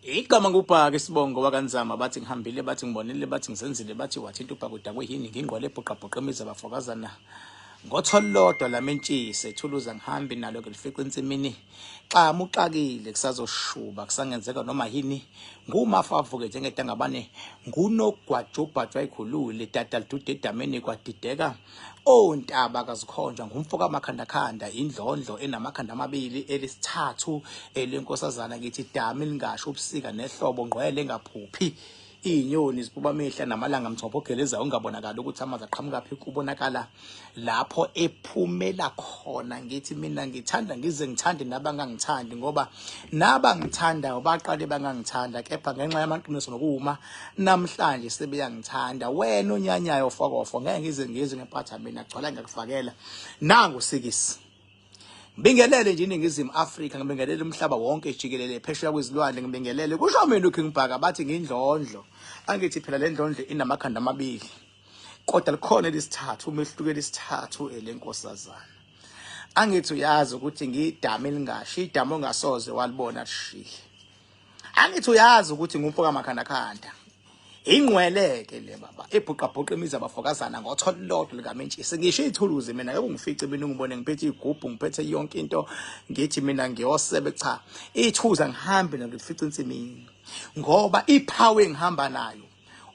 Igama ngubhaka isibongo wakanzama, bathi ngihambile, bathi ngibonile, bathi ngizenzile, bathi wathinta ubhaka udakwe yini, ngingqwele ebhuqabhuqa imizi abafokazana ngotholodwa lamentshisi ethuluza, ngihambi nalo ngilifica ensimini xamu uxakile, kusazoshuba, kusangenzeka noma yini. Ngumafa avuke njengedangabane, ngunogwajubhajwa ayikhulule dada lidude edameni kwadideka ontaba kazikhonjwa, ngumfo kamakhandakhanda, indlondlo enamakhanda amabili, elisithathu elenkosazana. Ngithi dami lingasho ubusika nehlobo, ngqwele engaphuphi iy'nyoni zibuba amehla namalanga, mthopho ogelezayo ungabonakali ukuthi amanzi aqhamukaphi, kubonakala lapho ephumela khona. Ngithi mina ngithanda ngize ngithande nabangangithandi, ngoba nabangithandayo baqale bangangithanda, kepha ngenxa yamaqiniso nokuma namhlanje sebeyangithanda. Wena onyanyayo fokofo, ngeke ngize ngizwe ngempatha mina gcwala ngiyakufakela nangu sikisi. Ngibingelele nje iNingizimu Afrika, ngibingelele umhlaba wonke jikelele, phesheya kwezilwandle ngibingelele. Kusho mina uKing Bhaka, bathi ngindlondlo. Angithi phela le ndlondlo inamakhanda amabili, kodwa likhona elisithathu, umehluko elisithathu elenkosazana. Angithi uyazi ukuthi ngidama elingashi, idama ongasoze walibona lishile. Angithi uyazi ukuthi ngumfo kamakhandakhanda, ingqwele-ke le baba ebhuqabhuqa imizi abafokazana ngotho lodwa likamentshisi. Ngisho iy'thuluzi mina ngeke ungifice mina ungibone ngiphethe iy'gubhu, ngiphethe yonke into, ngithi mina ngiyosebe. Cha, iy'thuza ngihambe ngifice ensimini, ngoba iphawe engihamba nayo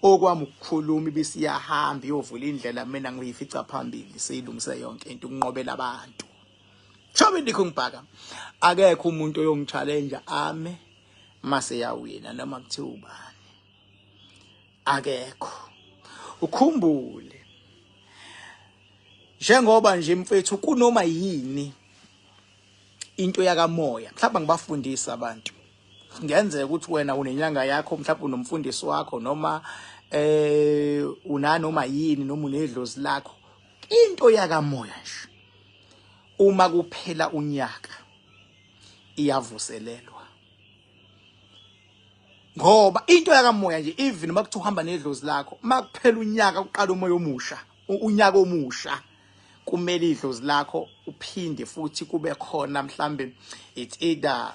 okwami ukukhuluma ibisiyahamba iyovula indlela, mina ngiyifica phambili seyilungise yonke into ukunqobela abantu. Shobe ndikho ngibhaka, akekho umuntu oyongi-challenge ame mase yawina noma kuthiwa ubani, akekho. Ukhumbule njengoba nje mfethu kunoma yini into yakamoya, mhlawumbe ngibafundisa abantu, kungenzeka ukuthi wena unenyanga yakho, mhlawumbe unomfundisi wakho, noma unanoma yini, noma unedlozi lakho. Into yakamoya nje uma kuphela unyaka iyavuselelwa, ngoba into yakamoya nje, even uma kuthiwa uhamba nedlozi lakho, makuphela unyaka uqala umoya omusha, unyaka omusha, kumele idlozi lakho uphinde futhi kube khona mhlambe it's either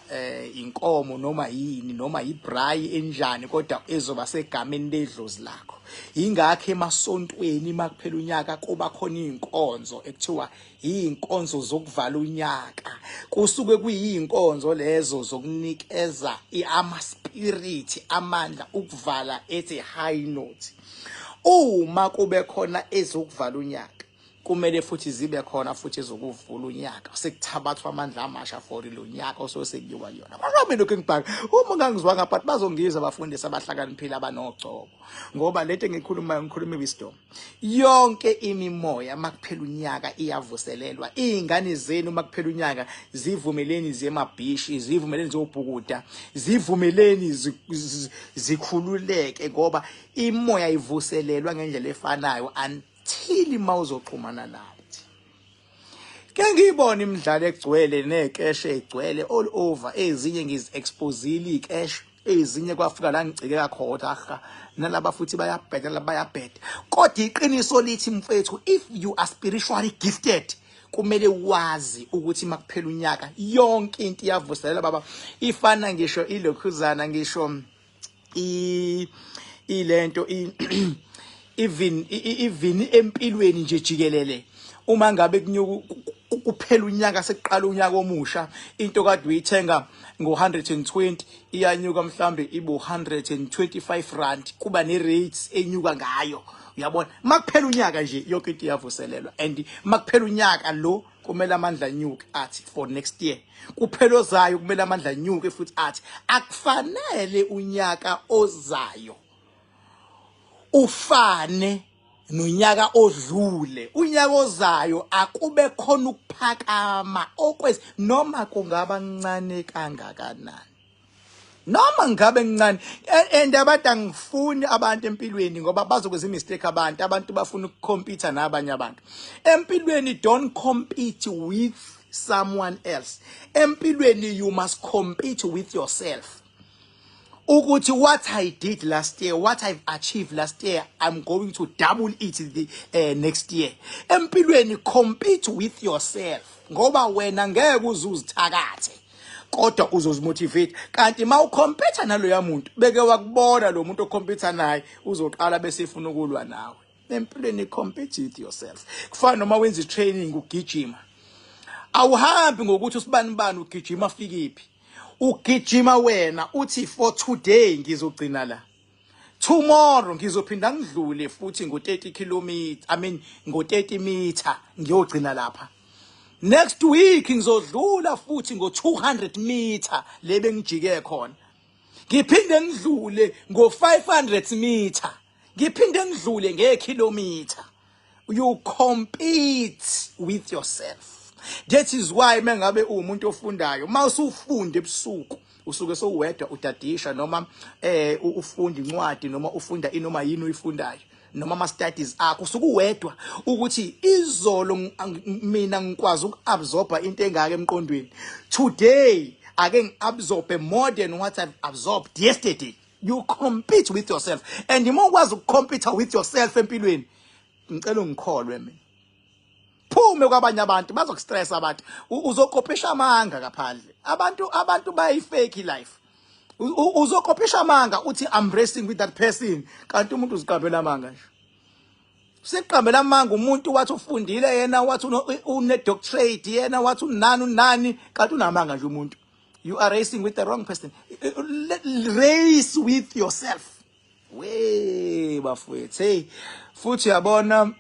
inkomo noma yini noma ibrayi enjani, kodwa ezoba segameni ledlozi lakho. Ingakho emasontweni makuphela unyaka kuba khona izinkonzo ekuthiwa iy'nkonzo zokuvala unyaka. Kusuke kuyiy'nkonzo lezo zokunikeza ama-spirit amandla ukuvala at a high note. Uma kube khona ezokuvala unyaka, kumele futhi zibe khona futhi ezokuvula unyaka, sekuthabathwa amandla amasha for lo nyaka osuke sekuyiwa kuyona. Kodwa mina lokhu ngibhaka uma ungangizwanga, but bazongizwa abafundisi abahlakaniphile abanogcobo, ngoba lento engikhulumayo ngikhuluma wisdom. Yonke imimoya makuphela unyaka iyavuselelwa. Iy'ngane zenu makuphela unyaka zivumeleni ziye emabhishi, zivumeleni ziyobhukuda, zivumeleni zikhululeke, ngoba imoya ivuselelwa ngendlela efanayo until uma uzoxhumana nathi. Ke ngiyibona imidlalo egcwele nekeshe egcwele all over, ezinye ngizi-exposile iy'keshe, ezinye kwafika la ngicikeka khona, aha, nalaba futhi bayabheda, laba bayabheda. Kodwa iqiniso lithi mfethu, if you are spiritually gifted, kumele wazi ukuthi makuphela unyaka yonke into iyavuselela baba. Ifana ngisho ilokhuzana, ngisho ilento, even empilweni nje jikelele, uma ngabe kunyuka kuphela unyaka sekuqala unyaka omusha, into kade uyithenga ngo-120 iyanyuka mhlambe ibe R125, kuba ne-rates enyuka ngayo, uyabona. Makuphela unyaka nje yonke into iyavuselelwa, and makuphela unyaka lo kumele amandla anyuke athi for next year, kuphela ozayo kumele amandla anyuke futhi athi akufanele unyaka ozayo ufane nonyaka odlule. Unyaka ozayo akube khona ukuphakama okwezi, noma kungaba ncane kangakanani, noma ngabe ncane. And abantu angifuni abantu empilweni, ngoba bazokwenza imistake. Abantu bafuna ukucompete nabanye abantu empilweni. Don't compete with someone else empilweni, you must compete with yourself, ukuthi what I did last year, what I've achieved last year, I'm going to double it the next year. Empilweni compete with yourself, ngoba wena ngeke uze uzithakathe. Kodwa uzozimotivate. Kanti uma ucompete naloya muntu, beke wakubona lo muntu ocompete naye, uzoqala bese efuna ukulwa nawe. Empilweni compete with yourself. Kufana noma wenza i-training, ugijima, awuhambi ngokuthi usibani bani ugijima afikiphi. Ugijima wena uthi, "For today ngizogcina la, tomorrow ngizophinda ngidlule futhi ngo-30 kilometer, I mean ngo-30 meter, ngiyogcina lapha. Next week ngizodlula futhi ngo-200 meter le bengijike khona, ngiphinde ngidlule ngo-500 meter, ngiphinde ngidlule ngekhilometer." You compete with yourself. That is why mengabe uwumuntu ofundayo, mawusufunda ebusuku, usuke sowedwa utadisha noma ufunda incwadi noma ufunda inoma yini uyifundayo noma ama studies akho, usuke uwedwa ukuthi izolo mina ngikwazi ukuabsorba into engaka emqondweni, today ake ngiabsorbe more than what I've absorbed yesterday. You compete with yourself, and uma ukwazi ukucompete with yourself empilweni, ngicela ungikholwe mina, phume kwabanye abantu, bazokustress abantu. Uzokopisha amanga ngaphandle. Abantu bayi-fake life. Uzokopisha amanga uthi, "I'm racing with that person," kanti umuntu uziqambela amanga nje, seqambela amanga umuntu. Wathi ufundile yena, wathi une doctorate yena, wathi unani unani, kanti unamanga nje umuntu. You are racing with the wrong person. Race with yourself. We bafowethu, hey, futhi uyabona,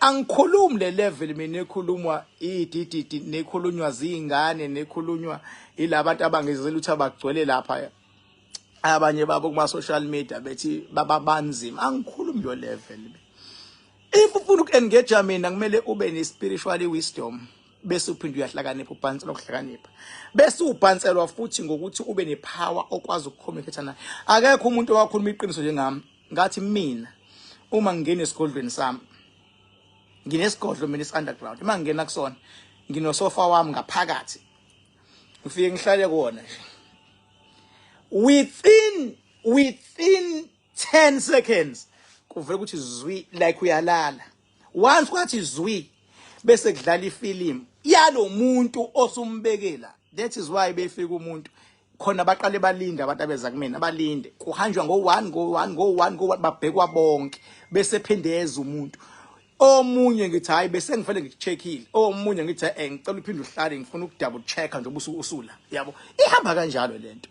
angikhulumi le level mina ekhulumwa idididi, nekhulunywa zingane, nekhulunywa ilabantu abangezela ukuthi abagcwele lapha, abanye babo kuma social media bethi baba banzima. Angikhulumi lo level. If ufuna uku-engage mina, kumele ube ne-spiritual wisdom, bese uphinde uyahlakanipha, ubhanselwa ukuhlakanipha, bese ubhanselwa futhi ngokuthi ube nepower okwazi ukucommunicate naye. Akekho umuntu owakhuluma iqiniso njengami. Ngathi mina uma ngingena esigodlweni sami, nginesigodlo mina isi-underground, uma ngingena kusona nginosofa wami ngaphakathi, ngifike ngihlale kuwona nje, within 10 seconds kuvela ukuthi zwi, like uyalala. Once kwathi zwi, bese kudlala ifilimu yalo muntu osumbekela. That is why befika umuntu khona, baqale balinde abantu abeza kumina, balinde, kuhanjwa ngo-1 ngo-1 ngo-1 ngo-1, babhekwa bonke, bese phindeza umuntu omunye. Ngithi, "Hayi, bese ngivele ngikucheckile." Omunye ngithi, "Ngicela uphinde uhlale, ngifuna ukudouble checka nje usula yabo." Ihamba kanjalo lento.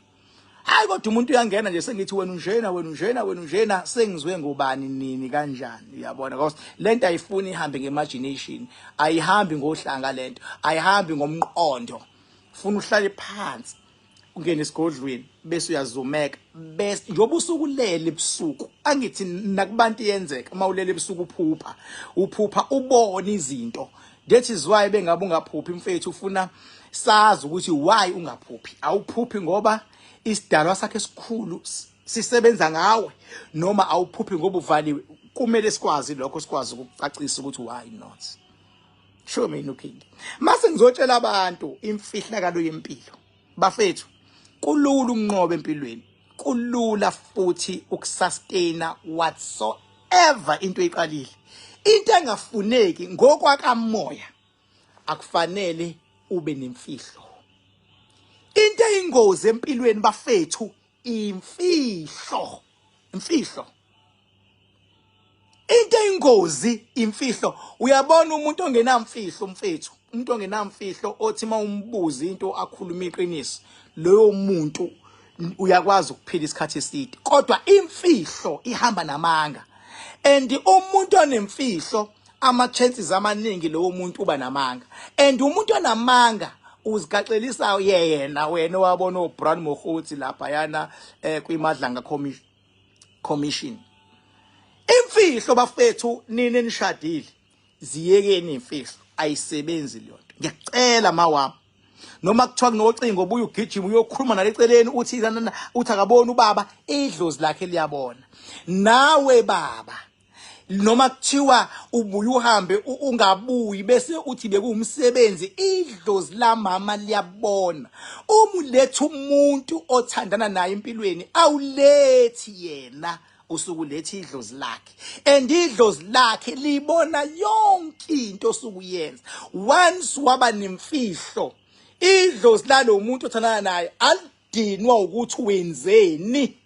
Hayi, kodwa umuntu uyangena nje, sengithi, "Wena unjena, wena unjena, wena unjena, sengizwe ngubani, nini, kanjani?" Uyabona, because lento ayifuni ihambe ngeimagination, ayihambi ngohlanga lento, ayihambi ngomqondo. Funa uhlale phansi, ungene esigodlweni, bese uyazumeka, bese njengoba usukulele ebusuku, angithi nakubantu iyenzeka, uma ulele ebusuku uphupha, uphupha ubone izinto. That is why bengabe ungaphuphi mfethu, ufuna sazi ukuthi why ungaphuphi. Awuphuphi ngoba isidalwa sakhe esikhulu sisebenza ngawe, noma awuphuphi ngoba uvaliwe. Kumele sikwazi lokho, sikwazi ukucacisa ukuthi why not. Sho mina uking, mase ngizotshela abantu imfihlakalo yempilo. Bafethu, kulula ukunqoba empilweni, kulula futhi ukusustaina whatsoever into eyiqalile. Into engafuneki ngokwakamoya, akufanele ube nemfihlo. Into eyingozi empilweni bafethu, imfihlo, imfihlo. Into eyingozi imfihlo. Uyabona umuntu ongenamfihlo mfethu, umuntu ongenamfihlo othi uma umbuza into akhuluma iqiniso, loyo muntu uyakwazi ukuphila isikhathi eside. Kodwa imfihlo ihamba namanga, and umuntu onemfihlo, ama chances amaningi lowo muntu uba namanga, and umuntu onamanga uzigaxelisa yena. Wena wabona uBrown Mogotsi lapha yana kwiMadlanga Commission. Imfihlo bafethu, nini nishadile, ziyekeni imfihlo, ayisebenzi leyo nto. Ngiyacela mawami, noma kuthiwa kunocingo, obuye ugijima uyokhuluma naleceleni, uthi nana, uthi akaboni ubaba, idlozi lakhe liyabona. Nawe baba, noma kuthiwa ubuye uhambe ungabuyi, bese uthi bekuwumsebenzi, idlozi lamama liyabona. Uma uletha umuntu othandana naye empilweni, awulethi yena, usuke uletha idlozi lakhe, and idlozi lakhe libona yonke into osuke uyenza. Once waba nemfihlo, Idlozi lalo muntu othandana naye alidinwa ukuthi wenzeni,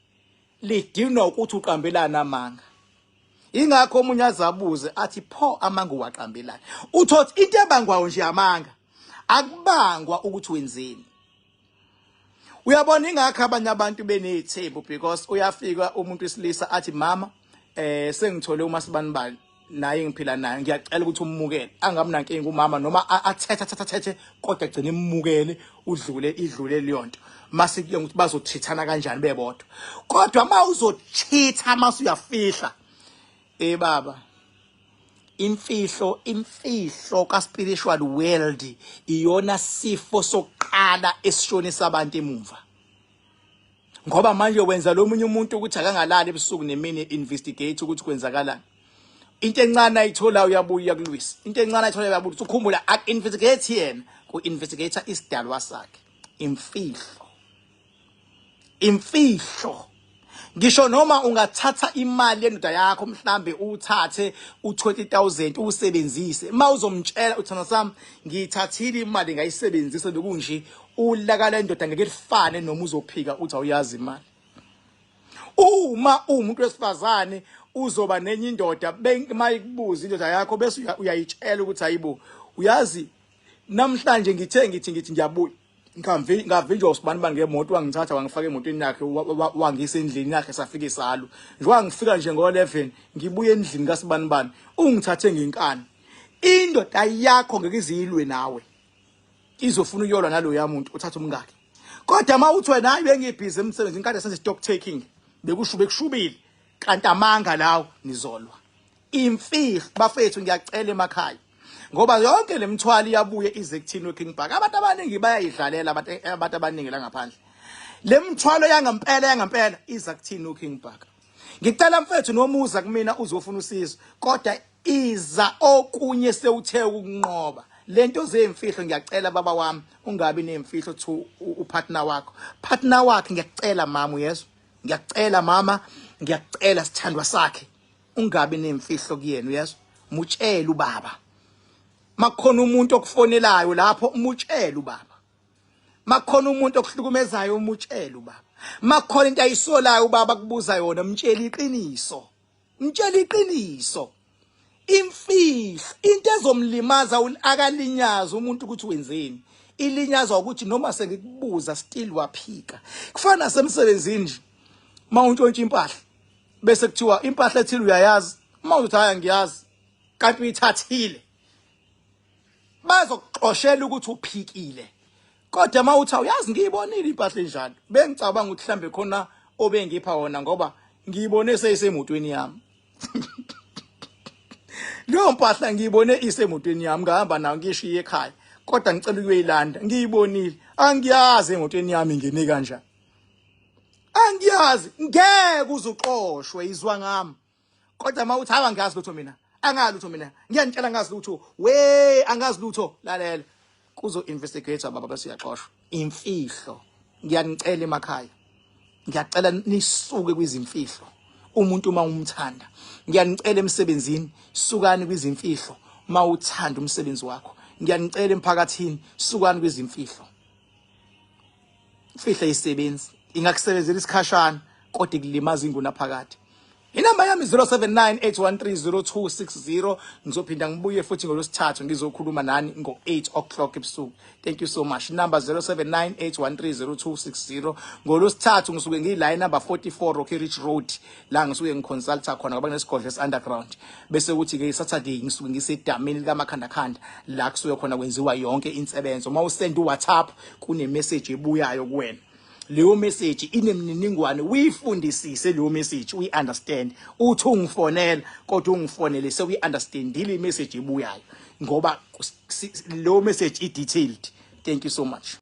lidinwa ukuthi uqambelana amanga. Ingakho omunye azabuze athi pho amanga uwaqambelani? Uthothi into ebangwayo nje amanga, akubangwa ukuthi wenzeni. Uyabona, ingakho abanye abantu benethembu, because uyafika umuntu wesilisa athi, "Mama, sengithole uMasibanibani, naye ngiphila naye, ngiyacela ukuthi umukele." Angabi nankinga umama, noma athethe athethe athethe, kodwa agcine imukele, udlule idlule leyo nto. Mase kuye ukuthi bazothithana kanjani bebodwa. Kodwa uma uzochitha mase uyafihla, baba, imfihlo ka spiritual world iyona sifo sokuqala esishonisa abantu emumva, ngoba manje wenza lo munye umuntu ukuthi akangalali ebusuku nemini, investigate ukuthi kwenzakalani. Into encane ayithola uyabuya uyakulwisa, into encane ayithola uyabuya. Ukhumbula, ak-investigate yena, ku-investigate isidalwa sakhe. Imfihlo, imfihlo. Ngisho noma ungathatha imali yendoda yakho, mhlambe uthathe u20000 usebenzise, uma uzomtshela uthanda sami, "Ngiyithathile imali ngayisebenzisa," bekunje ulaka lendoda ngeke lifane noma uzophika uthi awuyazi imali. Uma uwumuntu wesifazane uzoba nenye indoda, mayikubuza indoda yakho bese uyayitshela ukuthi, "Hayibo, uyazi namhlanje ngithe ngithi ngiyabuya, ngavinjwa usibani bani ngemoto, wangithatha wangifaka emotweni yakhe, wangisa endlini yakhe, safika isalo njengoba ngifika nje ngo-11 ngibuye endlini kasibani bani, ungithathe ngenkani." Indoda yakho ngeke izilwe nawe, izofuna ukuyolwa naloya muntu uthatha umngakhe. Kodwa uma uthi wena, "Hayi, bengibhizi emsebenzini, kade senze stock taking, bekushube kushubile," kanti amanga lawo, nizolwa. Imfihlo, bafethu, ngiyacela emakhaya, ngoba yonke lemthwalo iyabuye ize kuthini weKing Park. Abantu abaningi bayayidlalela, abantu abaningi la ngaphandle. Le mthwalo yangempela yangempela iza kuthini uKing Park. Ngicela mfethu, nomuza kumina uzofuna usizo, kodwa iza okunye sewuthe ukunqoba lento zemfihlo. Ngiyacela baba wami, ungabi nemfihlo to upartner wakho, partner wakhe. Ngiyacela mama, uyezwa? Ngiyacela mama, ngiyacela sithandwa sakhe, ungabi nemfihlo kuyena, uyezwa? Mutshele ubaba. Makukhona umuntu okufonelayo lapho, mutshele ubaba. Makukhona umuntu okuhlukumezayo, umutshele ubaba. Makukhona into ayisolayo ubaba kubuza yona, mtshele iqiniso, mtshele iqiniso. Imfihlo into ezomlimaza, akalinyaza umuntu ukuthi wenzeni, ilinyazwa ukuthi noma sengikubuza still waphika. Kufana nasemsebenzini nje, uma untshontsha impahla bese kuthiwa impahla ethile uyayazi, uma uthi, "Hayi, angiyazi," kanti uyithathile, bazokuxoshela ukuthi uphikile. Kodwa uma uthi, "Awuyazi, ngiyibonile impahla enjalo, bengicabanga ukuthi mhlambe khona obengipha wona, ngoba ngiyibone seyisemotweni yami leyo mpahla, ngiyibone isemotweni yami, ngahamba nayo ngishiye ekhaya, kodwa ngicela ukuyoyilanda, ngiyibonile, angiyazi emotweni yami ingene kanjani, angiyazi," ngeke uzuxoshwe, izwa ngami. Kodwa uma uthi, "Hayi, angazi lutho mina, angazi lutho mina, ngiyanitshela angazi lutho, we angazi lutho," lalela, kuzo investigate baba, bese uyaxoshwa. Imfihlo, ngiyanicela emakhaya, ngiyacela nisuke kwizimfihlo umuntu uma umthanda. Ngiyanicela emsebenzini, sukani kwizimfihlo uma uthanda umsebenzi wakho. Ngiyanicela emphakathini, sukani kwizimfihlo. Imfihlo ayisebenzi, ingakusebenzela isikhashana kodwa ikulimaza inguna phakathi. Inamba yami 0798130260. Ngizophinda ngibuye futhi ngolwesithathu, ngizokhuluma nani ngo-8 o'clock ebusuku. Thank you so much. Number 0798130260. Ngolwesithathu ngisuke ngiyila number 44 Rocky Ridge Road, la ngisuke ngiconsulta khona ngoba kunesigodlo esi-underground. Bese kuthi-ke Saturday ngisuke ngisedamini likaMakhandakhanda, la kusuke khona kwenziwa yonke insebenzo. Uma usenda uWhatsApp kune-message ebuyayo kuwena, leyo message inemininingwane, uyifundisise leyo message, uyi-understand. Uthi ungifonela kodwa ungifonele sewuyi-understandile imessage ebuyayo, ngoba leyo message i-detailed. Thank you so much.